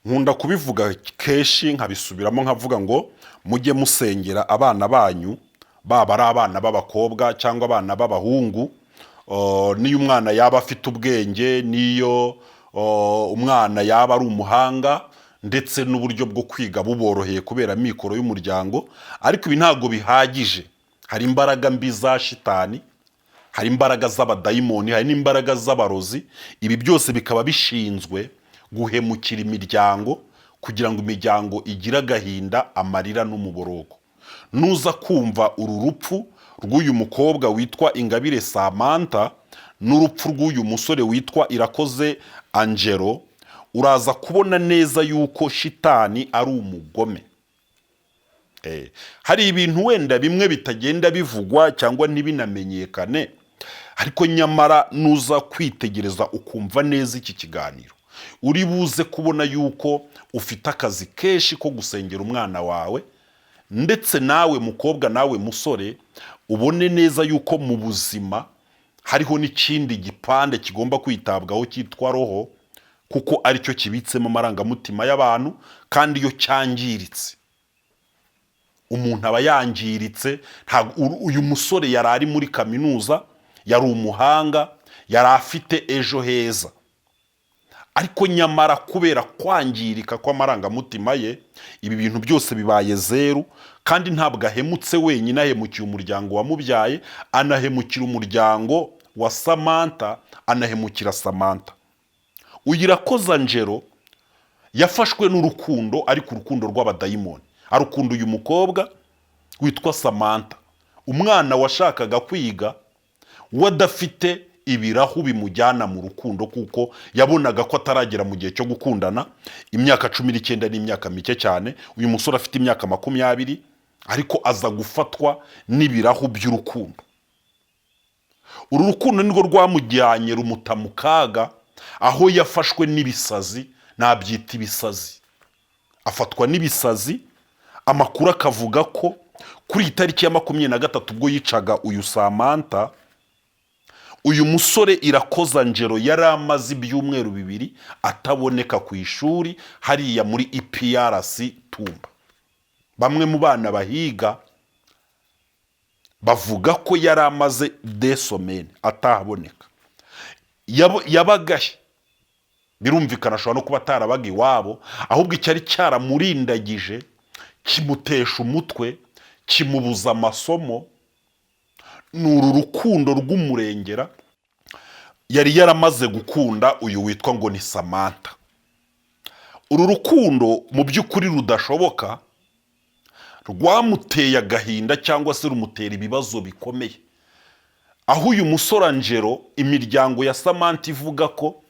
Nkunda kubivuga kenshi, nkabisubiramo, nkavuga ngo mujye musengera abana banyu, baba ari abana b'abakobwa cyangwa abana b'abahungu. Niyo umwana yaba afite ubwenge, niyo umwana yaba ari umuhanga, ndetse n'uburyo bwo kwiga buboroheye kubera mikoro y'umuryango, ariko ibi ntabwo bihagije. Hari imbaraga mbi za shitani, hari imbaraga z'abadayimoni, hari n'imbaraga z'abarozi. Ibi byose bikaba bishinzwe guhemukira imiryango kugira ngo imiryango igire agahinda, amarira n'umuborogo. Nuza kumva uru rupfu rw'uyu mukobwa witwa Ingabire Samantha n'urupfu rw'uyu musore witwa Irakoze Angelo, uraza kubona neza yuko shitani ari umugome. Hari ibintu wenda bimwe bitagenda bivugwa cyangwa ntibinamenyekane, ariko nyamara nuza kwitegereza ukumva neza iki kiganiro, uri buze kubona yuko ufite akazi kenshi ko gusengera umwana wawe, ndetse nawe mukobwa, nawe musore, ubone neza yuko mu buzima hariho n'ikindi gipande kigomba kwitabwaho cyitwa roho, kuko aricyo kibitsemo amarangamutima y'abantu, kandi iyo cyangiritse umuntu aba yangiritse. Uyu musore yari ari muri kaminuza, yari umuhanga, yari afite ejo heza, ariko nyamara kubera kwangirika kw'amarangamutima ye, ibi bintu byose bibaye zeru. Kandi ntabwo ahemutse wenyine, ahemukiye umuryango wamubyaye, anahemukira umuryango wa Samantha, anahemukira Samantha. Uyu Irakoze Angelo yafashwe n'urukundo, ariko urukundo rw'abadayimoni. Arukunda uyu mukobwa witwa Samantha, umwana washakaga kwiga, we adafite ibirahu bimujyana mu rukundo, kuko yabonaga ko ataragera mu gihe cyo gukundana. Imyaka 19 ni imyaka mike cyane. Uyu musore afite imyaka 20, ariko aza gufatwa n'ibirahu by'urukundo. Uru rukundo nirwo rwamujyanye rumuta mu kaga, aho yafashwe n'ibisazi, nabyita ibisazi, afatwa n'ibisazi. Amakuru akavuga ko kuri iyi tariki ya 23, ubwo yicaga uyu Samantha, uyu musore Irakoze Angelo yari amaze ibyumweru 2 ataboneka ku ishuri hariya muri IPRC Tumba. Bamwe mu bana bahiga bavuga ko yari amaze 2 semaines atahaboneka. Yabagahe? Birumvikana ashobora no kuba atarabaga iwabo, ahubwo icyari cyaramurindagije kimutesha umutwe, kimubuza amasomo, ni uru rukundo rw'umurengera yari yaramaze gukunda uyu witwa ngo ni Samantha. Uru rukundo mu by'ukuri rudashoboka rwamuteye agahinda cyangwa se rumutera ibibazo bikomeye, aho uyu musore Angelo, imiryango ya Samantha ivuga ko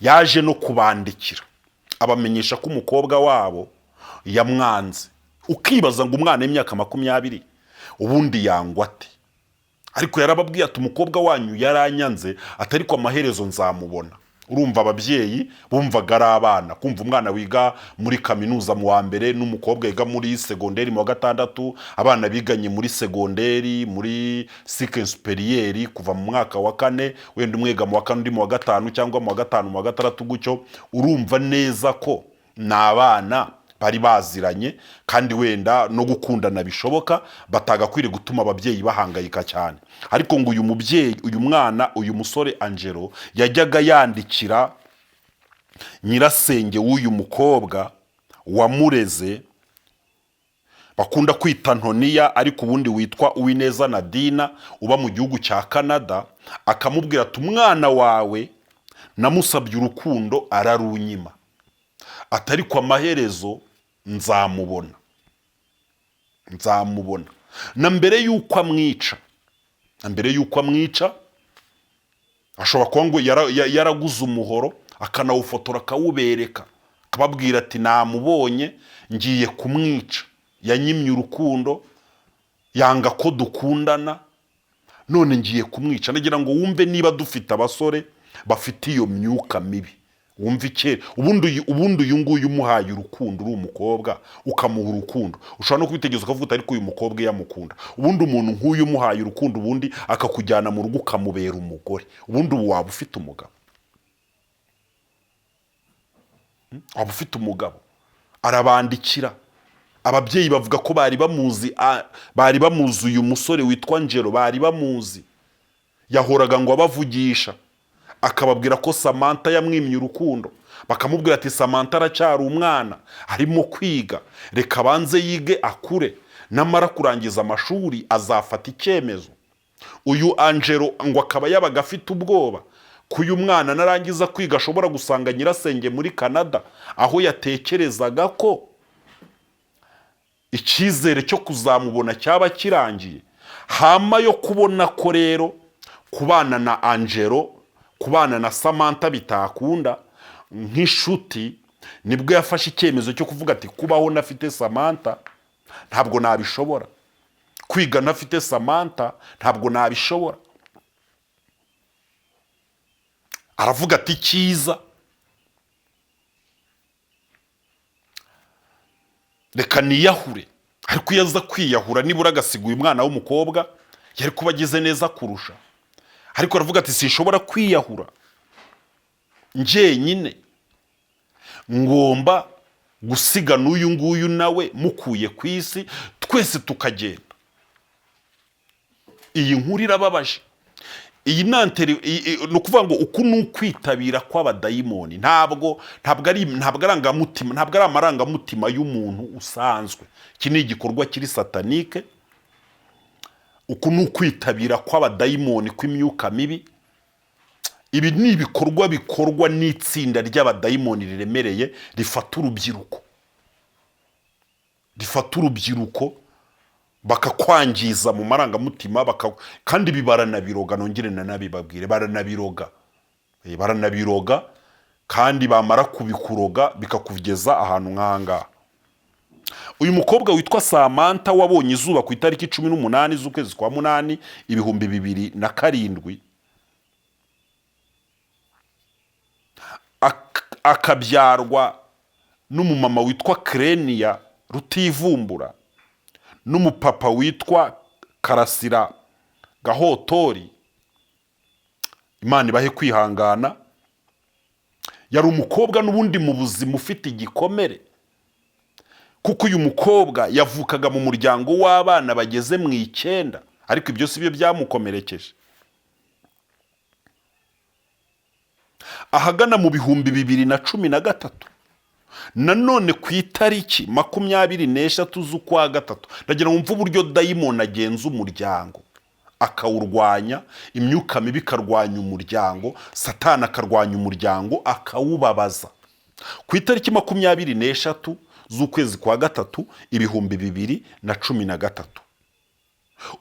yaje no kubandikira abamenyesha ko umukobwa wabo yamwanze. Ukibaza ngo umwana w'imyaka 20 ubundi yangwa ate? Ariko yarababwiye ati: "Umukobwa wanyu yaranyanze," atari ko amaherezo nzamubona. Urumva ababyeyi bumvaga ari abana, kumva umwana wiga muri kaminuza mu wa mbere n'umukobwa wiga muri segonderi mu wa gatandatu, abana biganye muri segonderi, muri cycle supérieur, kuva mu mwaka wa kane, wenda umwe yiga mu wa kane, undi mu wa gatanu, cyangwa mu wa gatanu, mu wa gatandatu gutyo, urumva neza ko ni abana bari baziranye, kandi wenda no gukundana bishoboka, batagakwiriye gutuma ababyeyi bahangayika cyane. Ariko ngo uyu mubyeyi, uyu mwana, uyu musore Angelo yajyaga yandikira nyirasenge w'uyu mukobwa wamureze, bakunda kwita Ntoniya, ariko ubundi witwa Uwineza Nadina, uba mu gihugu cya Canada, akamubwira ati: "Umwana wawe namusabye urukundo ararunyima, atari ku amaherezo nzamubona, nzamubona." Na mbere y'uko amwica, na mbere y'uko amwica, ashobora kuba ngo yaraguze umuhoro, akanawufotora, akawubereka, akababwira ati: "Namubonye, ngiye kumwica, yanyimye urukundo, yanga ko dukundana, none ngiye kumwica." Nagira ngo wumve niba dufite abasore bafite iyo myuka mibi, wumve ikere. Ubundi uyu nguyu umuhaye urukundo, uri umukobwa ukamuha urukundo, ushobora no kubitegereza ukavuga uti: "Ariko uyu mukobwa iyo amukunda." Ubundi umuntu nk'uyu umuhaye urukundo, ubundi akakujyana mu rugo ukamubera umugore, ubundi ubu waba ufite umugabo. Waba ufite umugabo. Arabandikira. Ababyeyi bavuga ko bari bamuzi, bari bamuzi uyu musore witwa Angelo, bari bamuzi. Yahoraga ngo abavugisha, akababwira ko Samantha yamwimye urukundo. Bakamubwira ati: "Samantha aracyari umwana, arimo kwiga, reka abanze yige akure, namara kurangiza amashuri azafata icyemezo." Uyu Angelo ngo akaba yabaga afite ubwoba ko uyu mwana narangiza kwiga ashobora gusanga nyirasenge muri Canada, aho yatekerezaga ko icyizere cyo kuzamubona cyaba kirangiye. Hama yo kubona ko rero kubana na Angelo, kubana na Samantha bitakunda nk'inshuti, nibwo yafashe icyemezo cyo kuvuga ati: "Kubaho ntafite Samantha ntabwo nabishobora, kwiga ntafite Samantha ntabwo nabishobora." Aravuga ati: "Cyiza, reka niyahure." Ariko iyo aza kwiyahura nibura agasiga uyu mwana w'umukobwa, yari kuba agize neza kurusha. Ariko aravuga ati: "Sinshobora kwiyahura njyenyine, ngomba gusiga n'uyu nguyu nawe mukuye ku isi, twese tukagenda." Iyi nkuru irababaje. Iyi nanteri ni ukuvuga ngo uku ni ukwitabira kw'abadayimoni. Ntabwo arangamutima, ntabwo ari amarangamutima y'umuntu usanzwe. Iki ni igikorwa kiri satanique. Uku ni ukwitabira kw'abadayimoni, kw'imyuka mibi. Ibi ni ibikorwa bikorwa n'itsinda ry'abadayimoni riremereye, rifata urubyiruko, rifata urubyiruko bakakwangiza mu marangamutima, kandi ibi baranabiroga. Nongere nanabibabwire, baranabiroga. Baranabiroga, kandi bamara kubikuroga bikakugeza ahantu nk'ahangaha. Uyu mukobwa witwa Samantha wabonye izuba ku itariki 18 z'ukwezi kwa munani 2007, akabyarwa n'umumama witwa Kereniya Rutivumbura n'umupapa witwa Karasira Gahotori, Imana ibahe kwihangana. Yari umukobwa n'ubundi mu buzima ufite igikomere, kuko uyu mukobwa yavukaga mu muryango w'abana bageze mu 9. Ariko ibyo si byo byamukomerekeje. Ahagana mu 2013 nanone, ku itariki 23 z'ukwa gatatu, ndagira ngo mve uburyo dayimoni agenza umuryango akawurwanya, imyuka mibi ikarwanya umuryango, Satani akarwanya umuryango akawubabaza. Ku itariki 23 z'ukwezi kwa gatatu 2013,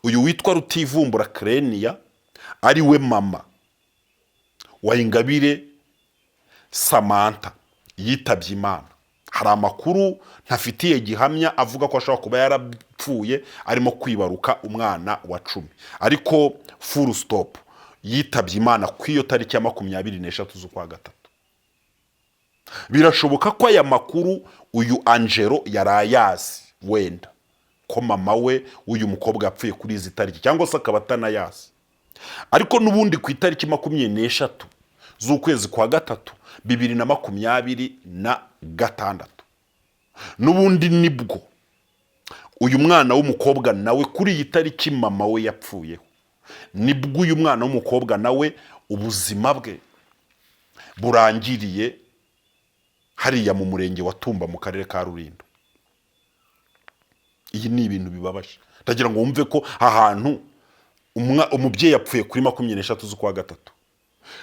uyu witwa Rutivumbura Kereniya, ari we mama wa Ingabire Samantha, yitabye Imana. Hari amakuru ntafitiye gihamya avuga ko ashobora kuba yarapfuye arimo kwibaruka umwana wa 10, ariko full stop, yitabye Imana ku iyo tariki ya 23 z'ukwa gatatu. Birashoboka ko aya makuru uyu Angelo yari ayazi wenda, ko mama we w'uyu mukobwa yapfuye kuri izi tariki, cyangwa se akaba atanayazi. Ariko n'ubundi ku itariki 23 z'ukwezi kwa gatatu 2026 n'ubundi, nibwo uyu mwana w'umukobwa nawe, kuri iyi tariki mama we yapfuyeho, nibwo uyu mwana w'umukobwa nawe ubuzima bwe burangiriye hariya mu murenge wa Tumba mu karere ka Rulindo. Iyi ni ibintu bibabaje. Ndagira ngo wumve ko ahantu umubyeyi yapfuye kuri 23 z'ukwa gatatu,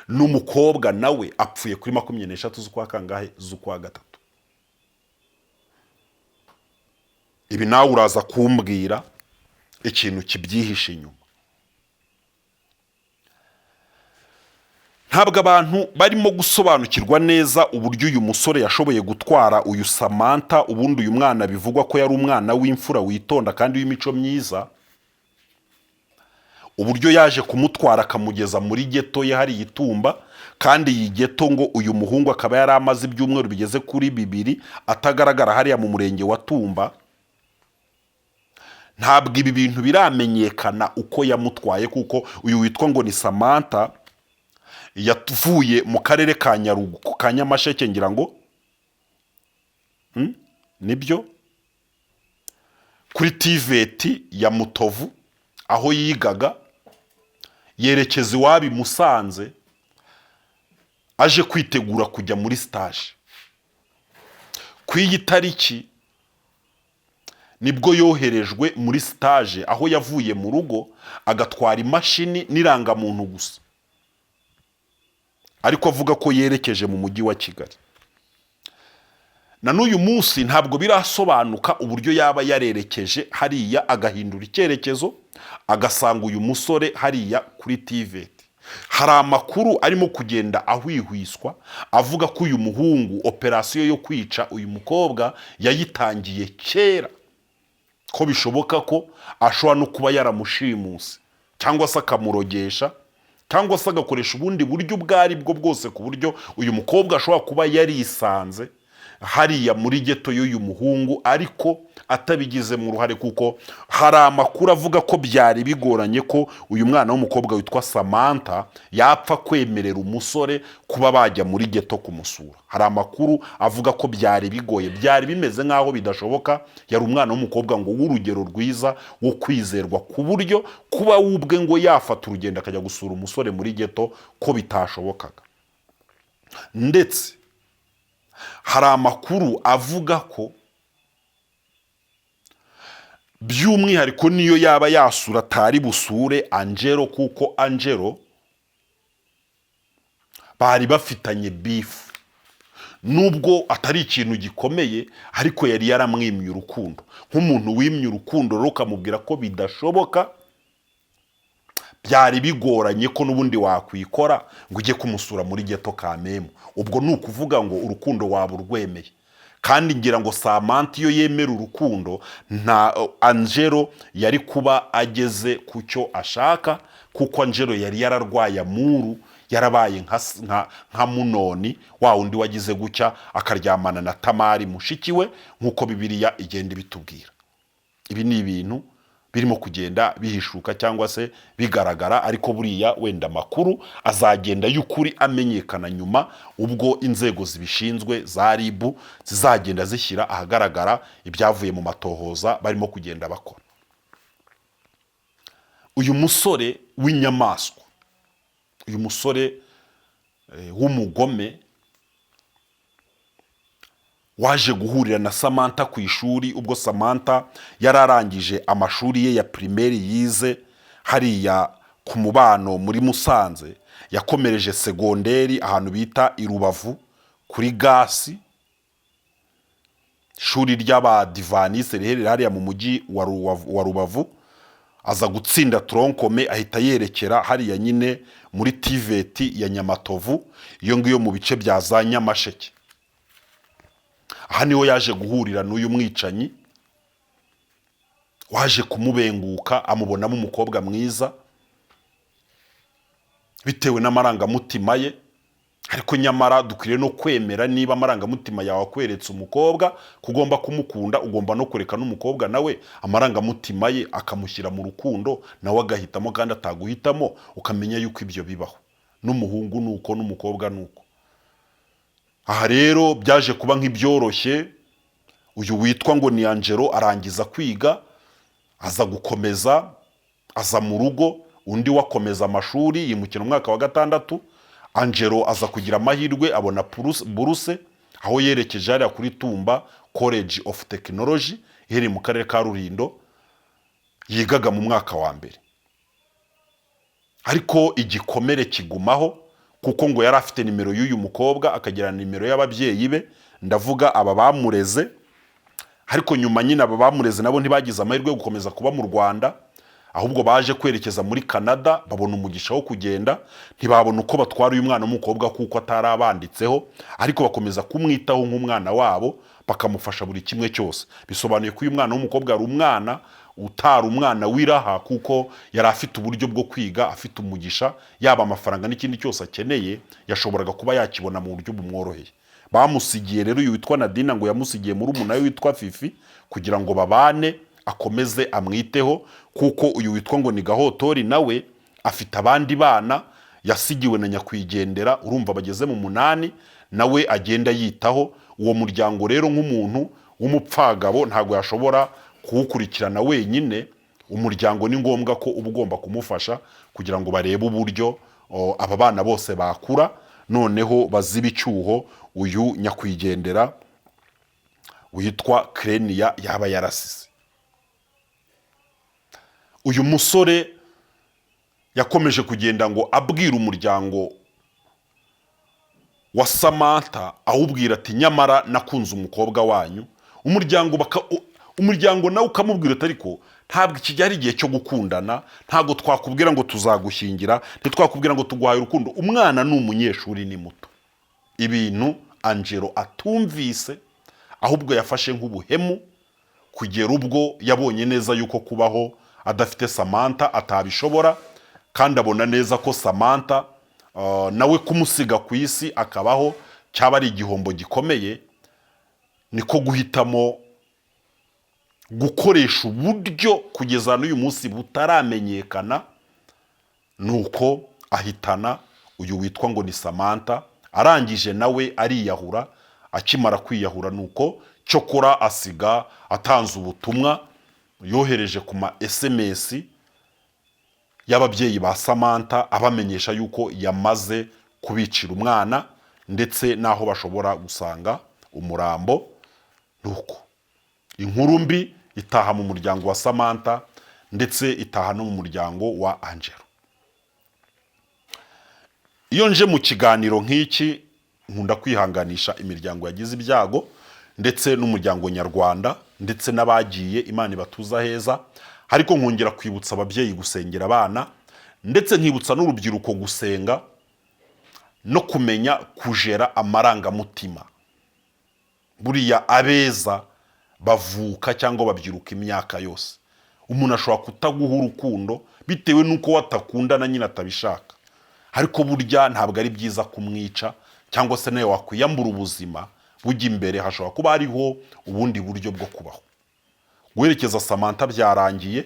n'umukobwa nawe apfuye kuri 23 z'ukwa kangahe? Z'ukwa gatatu. Ibi nawe uraza kumbwira ikintu kibyihishe inyuma. Ntabwo abantu barimo gusobanukirwa neza uburyo uyu musore yashoboye gutwara uyu Samantha. Ubundi uyu mwana bivugwa ko yari umwana w'imfura, witonda kandi w'imico myiza, uburyo yaje kumutwara akamugeza muri geto ye hariya i Tumba. Kandi iyi geto ngo uyu muhungu akaba yari amaze ibyumweru bigeze kuri 2 atagaragara hariya mu murenge wa Tumba. Ntabwo ibi bintu biramenyekana uko yamutwaye, kuko uyu witwa ngo ni Samantha yavuye mu karere ka Nyarugu, ka Nyamasheke ngira ngo. Nibyo, kuri TVET ya Mutovu aho yigaga, yerekeza iwabo i Musanze aje kwitegura kujya muri stage. Ku iyi tariki nibwo yoherejwe muri stage, aho yavuye mu rugo agatwara imashini n'irangamuntu gusa, ariko avuga ko yerekeje mu mujyi wa Kigali. Na n'uyu munsi ntabwo birasobanuka uburyo yaba yarerekeje hariya, agahindura icyerekezo, agasanga uyu musore hariya kuri TVET. Hari amakuru arimo kugenda ahwihwiswa avuga ko uyu muhungu operasiyo yo kwica uyu mukobwa yayitangiye kera, ko bishoboka ko ashobora no kuba yaramushimuse cyangwa se akamurogesha cyangwa se agakoresha ubundi buryo ubwo ari bwo bwose, ku buryo uyu mukobwa ashobora kuba yarisanze hariya muri ghetto y'uyu muhungu ariko atabigizemo uruhare, kuko hari amakuru avuga ko byari bigoranye ko uyu mwana w'umukobwa witwa Samantha yapfa kwemerera umusore kuba bajya muri ghetto kumusura. Hari amakuru avuga ko byari bigoye, byari bimeze nk'aho bidashoboka. Yari umwana w'umukobwa ngo w'urugero rwiza, wo kwizerwa, ku buryo kuba we ubwe ngo yafata urugendo akajya gusura umusore muri ghetto ko bitashobokaga. Ndetse hari amakuru avuga ko by'umwihariko niyo yaba yasura atari busure Angelo, kuko Angelo bari bafitanye beef, nubwo atari ikintu gikomeye, ariko yari yaramwimye urukundo. Nk'umuntu wimye urukundo rero ukamubwira ko bidashoboka, byari bigoranye ko n'ubundi wakwikora ngo ujye kumusura muri ghetto kamemu. Ubwo ni ukuvuga ngo urukundo waba urwemeye. Kandi ngira ngo Samantha iyo yemera urukundo, nta Angelo yari kuba ageze ku cyo ashaka, kuko Angelo yari yararwaye amour, yarabaye nka Munoni wa wundi wagize gutya akaryamana na Tamari mushiki we, nk'uko Bibiliya igenda ibitubwira. Ibi ni ibintu birimo kugenda bihishuka cyangwa se bigaragara, ariko buriya wenda amakuru azagenda y'ukuri amenyekana nyuma, ubwo inzego zibishinzwe za RIB zizagenda zishyira ahagaragara ibyavuye mu matohoza barimo kugenda bakora. Uyu musore w'inyamaswa, uyu musore w'umugome waje guhurira na Samantha ku ishuri, ubwo Samantha yari arangije amashuri ye ya primaire yize hariya ku Mubano muri Musanze, yakomereje segonderi ahantu bita i Rubavu kuri Gasi, ishuri ry'Abadivanise riherereye hariya mu mujyi wa Rubavu. Aza gutsinda tronc commun, ahita yerekera hariya nyine muri TVET ya Nyamatovu, iyo ngiyo mu bice bya za Nyamasheke. Aha niho yaje guhurira n'uyu mwicanyi waje kumubenguka, amubonamo umukobwa mwiza bitewe n'amarangamutima ye. Ariko nyamara dukwiriye no kwemera, niba amarangamutima yawe akweretse umukobwa ko ugomba kumukunda, ugomba no kureka n'umukobwa nawe amarangamutima ye akamushyira mu rukundo, nawe agahitamo, kandi ataguhitamo ukamenya yuko ibyo bibaho. N'umuhungu ni uko, n'umukobwa ni uko. Aha rero byaje kuba nk'ibyoroshye. Uyu witwa ngo ni Angelo arangiza kwiga, aza gukomeza, aza mu rugo, undi wakomeza amashuri yimukira mu mwaka wa gatandatu. Angelo aza kugira amahirwe abona buruse, aho yerekeje hariya kuri Tumba College of Technology iherereye mu karere ka Rulindo, yigaga mu mwaka wa mbere. Ariko igikomere kigumaho, kuko ngo yari afite nimero y'uyu mukobwa, akagira nimero y'ababyeyi be, ndavuga aba bamureze. Ariko nyuma nyine aba bamureze nabo ntibagize amahirwe yo gukomeza kuba mu Rwanda, ahubwo baje kwerekeza muri Canada, babona umugisha wo kugenda. Ntibabona uko batwara uyu mwana w'umukobwa kuko atari abanditseho, ariko bakomeza kumwitaho nk'umwana wabo, bakamufasha buri kimwe cyose. Bisobanuye ko uyu mwana w'umukobwa yari umwana utari umwana w'iraha, kuko yari afite uburyo bwo kwiga, afite umugisha, yaba amafaranga n'ikindi cyose akeneye yashoboraga kuba yakibona mu buryo bumworoheye. Bamusigiye rero uyu witwa Nadine, ngo yamusigiye murumuna we witwa Fifi kugira ngo babane, akomeze amwiteho, kuko uyu witwa ngo ni Gahotori nawe afite abandi bana yasigiwe na nyakwigendera, urumva bageze mu munani, nawe agenda yitaho. Uwo muryango rero, nk'umuntu w'umupfagabo, ntabwo yashobora kuwukurikirana wenyine. Umuryango ni ngombwa ko uba ugomba kumufasha kugira ngo barebe uburyo aba bana bose bakura, noneho bazibe icyuho uyu nyakwigendera witwa Kereniya yaba yarasize. Uyu musore yakomeje kugenda ngo abwira umuryango wa Samantha, awubwira ati: "Nyamara nakunze umukobwa wanyu." Umuryango nawe ukamubwira ati: "Ariko ntabwo iki gihe ari igihe cyo gukundana, ntabwo twakubwira ngo tuzagushyingira, ntitwakubwira ngo tuguhaye urukundo, umwana ni umunyeshuri, ni muto." Ibintu Angelo atumvise, ahubwo yafashe nk'ubuhemu, kugera ubwo yabonye neza yuko kubaho adafite Samantha atabishobora, kandi abona neza ko Samantha nawe kumusiga ku isi akabaho cyaba ari igihombo gikomeye. Niko guhitamo gukoresha uburyo kugeza n'uyu munsi butaramenyekana, nuko ahitana uyu witwa ngo ni Samantha, arangije nawe ariyahura. Akimara kwiyahura, nuko cyokora asiga atanze ubutumwa yohereje ku ma SMS y'ababyeyi ba Samantha, abamenyesha yuko yamaze kubicira umwana ndetse n'aho bashobora gusanga umurambo. Nuko inkuru mbi itaha mu muryango wa Samantha, ndetse itaha no mu muryango wa Angelo. Iyo nje mu kiganiro nk'iki, nkunda kwihanganisha imiryango yagize ibyago, ndetse n'umuryango nyarwanda, ndetse n'abagiye, Imana ibatuza heza. Ariko nkongera kwibutsa ababyeyi gusengera abana, ndetse nkibutsa n'urubyiruko gusenga no kumenya kujera amarangamutima. Buriya abeza bavuka cyangwa babyiruka imyaka yose. Umuntu ashobora kutaguha urukundo bitewe n'uko watakundana nyine atabishaka, ariko burya ntabwo ari byiza kumwica cyangwa se nawe wakwiyambura ubuzima. Bujya imbere hashobora kuba hariho ubundi buryo bwo kubaho. Guherekeza Samantha byarangiye.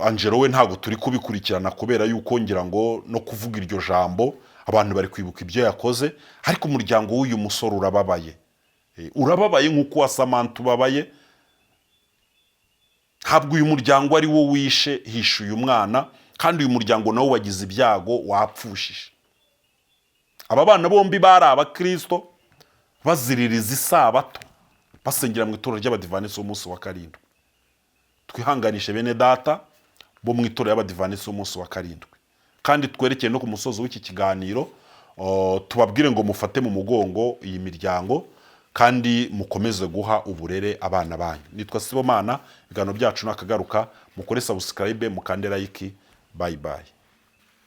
Angelo we ntabwo turi kubikurikirana, kubera yuko ngira ngo no kuvuga iryo jambo abantu bari kwibuka ibyo yakoze. Ariko umuryango w'uyu musore urababaye. Urababaye nk'uko uwa Samantha ubabaye. Ntabwo uyu muryango ari wo wishe, hishe uyu mwana, kandi uyu muryango nawo wagize ibyago, wapfushije. Aba bana bombi bari abakirisito, baziririza isabato, basengera mu itorero ry'Abadivanisi b'umunsi wa karindwi. Twihanganishe bene data bo mu itorero y'Abadivanisi b'umunsi wa karindwi, kandi twerekeye no ku musozo w'iki kiganiro, tubabwire ngo mufate mu mugongo iyi miryango, kandi mukomeze guha uburere abana banyu. Nitwa Sibomana, ibiganiro byacu nakagaruka. Mukore subscribe, mukande like. Bye bye.